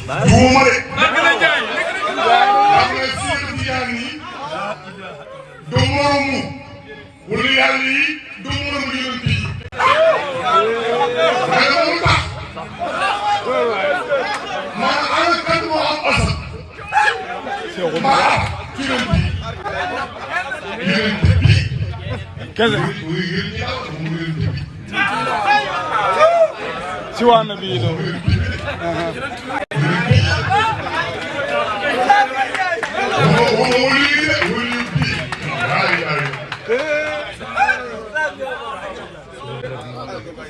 duuma de. xam nga Cheikhou Tidiane yi du moromou wala yàlla yi du moromou Yoneti Yii. mais dama lu tax maanaam ana kan moo am asal. ma am ci Yoneti Yii. Yoneti Yii. kese. si waa na bii doo.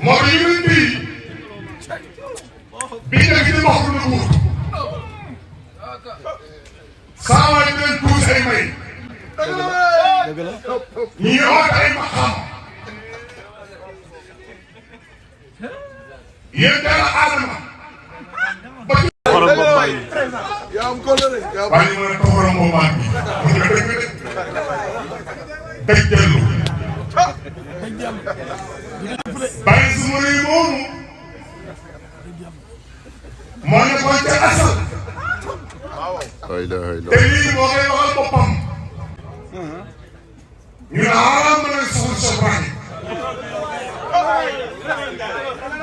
moo tax Yoneti Yii bi nekk ci maxtu na wut saa waay di leen tuus ay may ñii oote ay maxam yéen dara aadama ba ci xorom boobu bàyyi yaa am kóllëre bàyyi ma ne xorom boobu baat bi dëgg dellu bàyyi su ma nee moomu moo nekkoon ca asal te lii moo koy waxal boppam ñu ne xaaral ma ne soxna Sobrani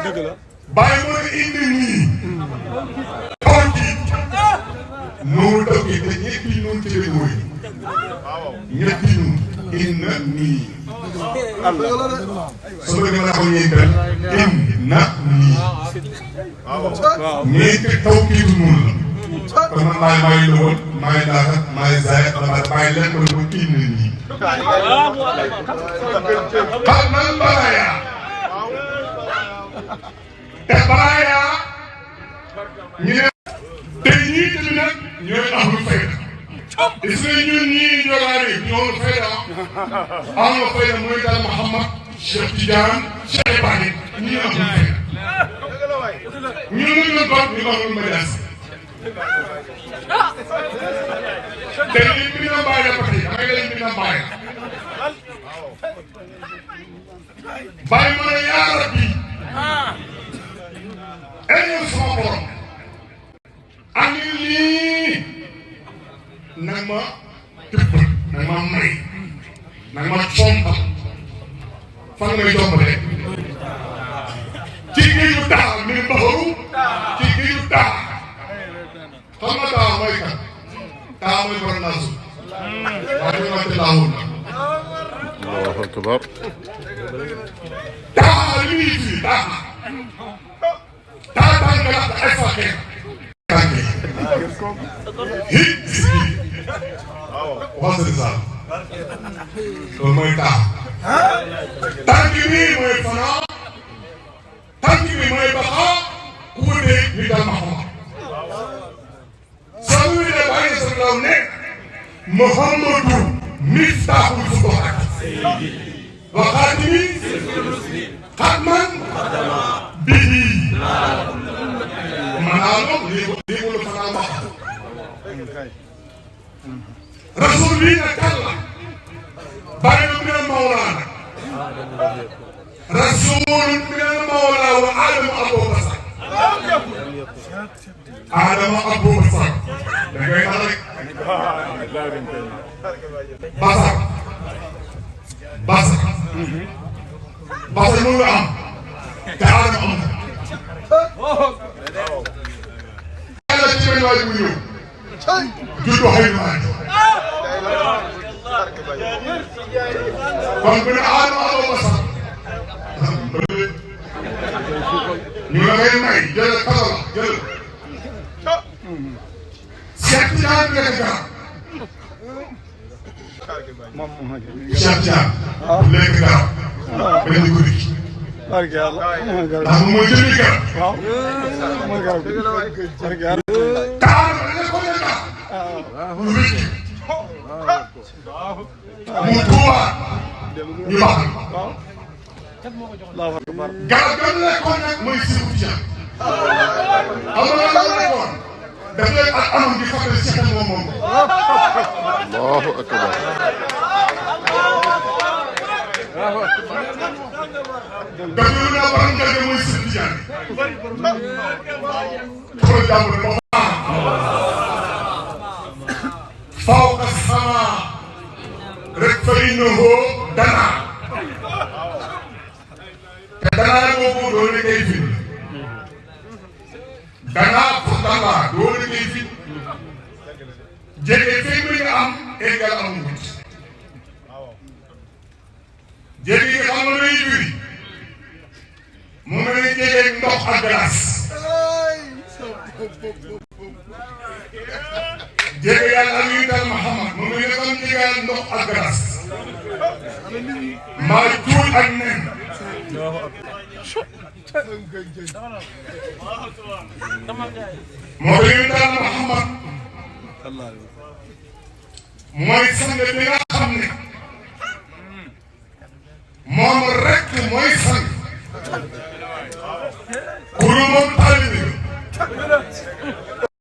dëgg la bàyyi ma ne indi nii xool ci noonu dëkk yi te ñetti noonu ci leen mooy ñetti noonu inna nii su ma demee naa ko ñeenteel inna nii ñeenti taw kiitu noonu la kon man maay lëwoon maay daaka maay zaay maay lekk ko inna nii xam nan baraaya te baraaya ñu ne te ñii tamit nag ñooy ahlu fayda gis nga ñun ñii jogaari ñoo fayda ahlu fayda mooy daal Mouhamad Cheikh Tidiane Cheikh Ibrahim ñii ahlu fayda ñun nag ñu toog ñu ahlu majaas te lii bi na bàyyi la pati damay leen bi na bàyyi bàyyi ma ne yaa rabbi eñu sama borom andi lii nag ma tibbal nag ma may nag ma combal fan ngay jombalee ci géeju taal mi baxaru ci géeju taal xam nga taal mooy kan taal mooy borom naasu waaye ñu wante laawul na Allahu akbar taal li muy fii taal taal nga lax ay faxee tànke hit waxal sa loolu mooy taal tànk bi mooy fanaa tànk bi mooy baxa ku ko dee ñu dal ma xama soo mu dee bàyyi sa law ne Muhammadu miftaaxul futuhaat wa xaatimi xatman bihi maanaam lii mu la fanaa ma rasul bii nag kan la bàyyi na min al-mawlaana rasulun min al-mawlaa wa Adama Abou Basar Adama Abou Basar da ngay wax rek Basar Basar Basar mënu la am te Adama am yàlla ci benn waay bu ñëw juddu xëy na kon bu ne Adama Abou Basar ñu la ngay may jël kala la jël Cheikh Tidiane nekk garab Cheikh Tidiane nekk garab benn guddi gi ndax moom mooy jëndi garab taal ba ne ko ne garab mu wécc mu tuubaat ñu baax garab gam nekkoon nag mooy Cheikhou Tidiane xam nga lan la nekkoon daf leen ak anam di fàttali Cheikh moom Allahu akbar daf leen naa baram jage mooy Cheikhou Tidiane xool jàmbur ba innahu danaa te danaa boobu doo la koy fi danaa pour danaa doo la koy fi jege fii bi nga am eggal amut jege gi xam nga lay firi mu mel ni jege ndox ak glace jege yàlla ak yu dal Muhammad mu mel ni comme jege yàlla ndox ak glace maa tuul ak nen moo yu dal Muhammad mooy sang bi nga xam ne moom rek mooy sang ku dul moom taalibe